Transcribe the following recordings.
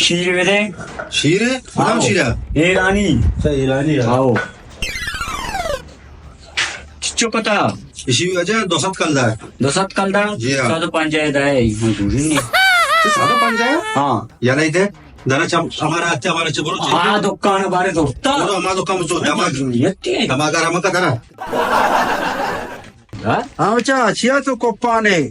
شیر بدے۔ شیر؟ کدام آؤ۔ شیر؟ ایرانی۔ اچھا، ایرانی ہے۔ آؤ۔ چچو پتا؟ اسی وجہ دو سد کلدار۔ دو سد کلدار؟ جی ہاں۔ سد و پنجاہ دے، ہم دوری نہیں۔ تو سد و پنجاہ؟ ہاں۔ یلا ادھر، دنا چم، ہمارا اچھا، ہمارا اچھا، بولو، ہاں، چلیے۔ دکان بارے دوستا۔ بولو، ہمارا دکان بولو، ہاں، دماغ، یہ تے۔ دماغ آرام کا دنا۔ ہاں؟ ہاں، اچھا، اچھا، تو کوپانے۔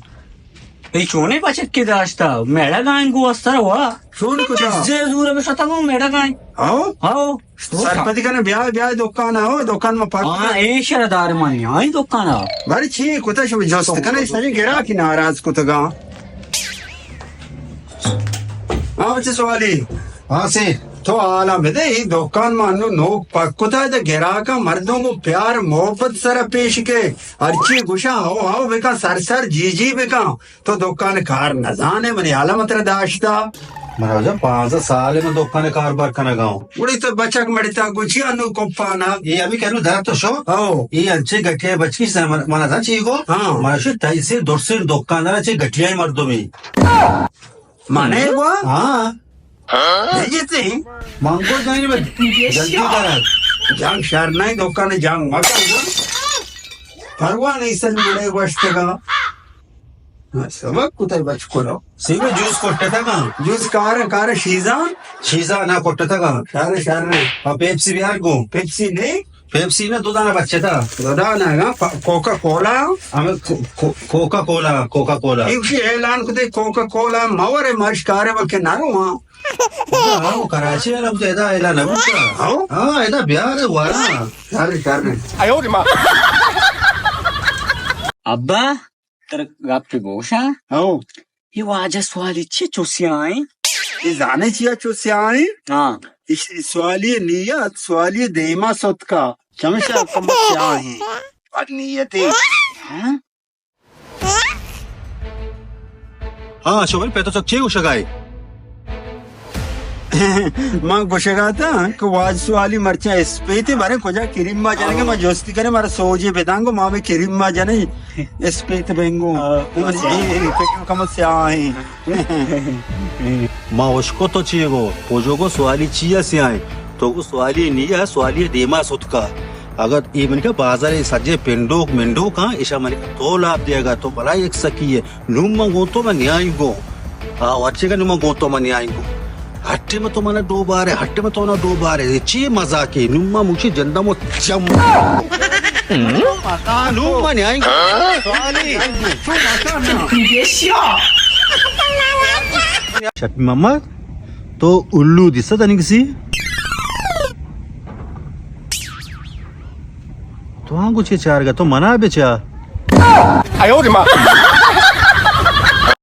اے چونے بچک کے داشتا، میڑا گائیں گو استر ہوا۔ چون کجا؟ زے زور بشتا گو میڑا گائیں۔ ہاں؟ ہاں۔ سرپدی کنے، بیا، بیا دکان آؤ، دکان ما پاک۔ ہاں، اے شردار مانی، آئی دکان آؤ۔ باری چی کتا شو جست کنے، سجی گرا کی ناراض کتگا۔ ہاں، بچے سوالی۔ ہاں، سی۔ تو حالا بدے، ای دکان ما انو نوک پاک کتا، دا گراکا مردم و پیار محبت سر پیش کے۔ ہرچی گوشاں، ہاؤ، ہاؤ بکن، سر سر جی جی بکن۔ تو دکان کار نزانے، منی حالا متر داشتا۔ من واجہ پانزدہ سال من دکان کاربار کنگا ہوں۔ گڑی تو بچک مڑتا گوچی انو کپانا۔ یہ ابھی کہنو در تو شو۔ ہاؤ۔ یہ انچے گٹے بچکی سے من، من ازا چی گو؟ ہاں۔ من شو تئی سے درسین دکاندار چے گٹیائی مردمی۔ مانے گوا؟ ہاں۔ نہیں جتے ہیں۔ مانگو جائیں بس۔ جلدی کرا۔ جنگ شر نہیں، دکان جنگ مکن۔ پرواہ نہیں سن مڑے گوشتگا۔ سبق کتے بچ کرو۔ سیوے جوس کوٹتا کان۔ جوس کار، کار شیزان۔ شیزان نہ کوٹتا کان۔ شر، شر۔ اور پیپسی بیار گو۔ پیپسی نہیں؟ پیپسی نہ، دو دانا بچتا۔ دو دانا نا، پ-، کوکا کولا۔ ہمیں کو-، کو-، کوکا کولا، کوکا کولا۔ ایک شی اعلان کتے کوکا کولا، مورے مش کارے بلکہ نہ رو ہاں۔ ہاں، ہاں، کراچی والا مجھے ادا اعلان نہ بوتا۔ ہاں؟ ہاں، ادا بیار ہے وارا۔ شر، شر۔ ابا، تر گپ گوشاں۔ ہاں۔ یہ واجہ سوالی چی چوسیاں ہیں؟ یہ زانے چیا چوسیاں ہیں؟ ہاں۔ اس سوالی نیت، سوالی دیما ستکا۔ چمشا کم سیاہ ہیں۔ بد نیتی۔ ہاں؟ ہاں، شوبل پہ تو چک چی گوشگائے؟ من گوشگا تاں کہ واج سوالی مرچاں اسپیتے بارے کجا کریم ما جنگے، ما جستی کرے مارا سوجے بدانگو، ما میں کریم ما جنے اسپیت بنگو۔ ہاں۔ اے، اے، فکر کم سیاہ ہیں۔ ما اشکو تو چی گو، پوجو گو سوالی چی ہے سیاہ ہیں؟ تو گو سوالی نہیں ہے، سوالی دیما ستکا۔ اگر اے من کہ بازار سجے پنڈوک منڈوک ہاں، ایشا من کہ تو لاپ دے گا، تو بلا ایک سکی ہے۔ نوں من گوں تو من نیائیں گوں۔ آ، ہرچی کہ نوں من گوں تو من نیائیں گوں۔ ہٹے من تو من ڈوبارے، ہٹے من تو نہ ڈوبارے۔ اے چی مزاکے؟ نوں من مچی جندم و چم۔ نوں من نیائیں گوں۔ شپی محمد، تو الو دیسا تنی کسی؟ تو آنگو چے چارگا؟ تو منا بچا۔ آیو ریما۔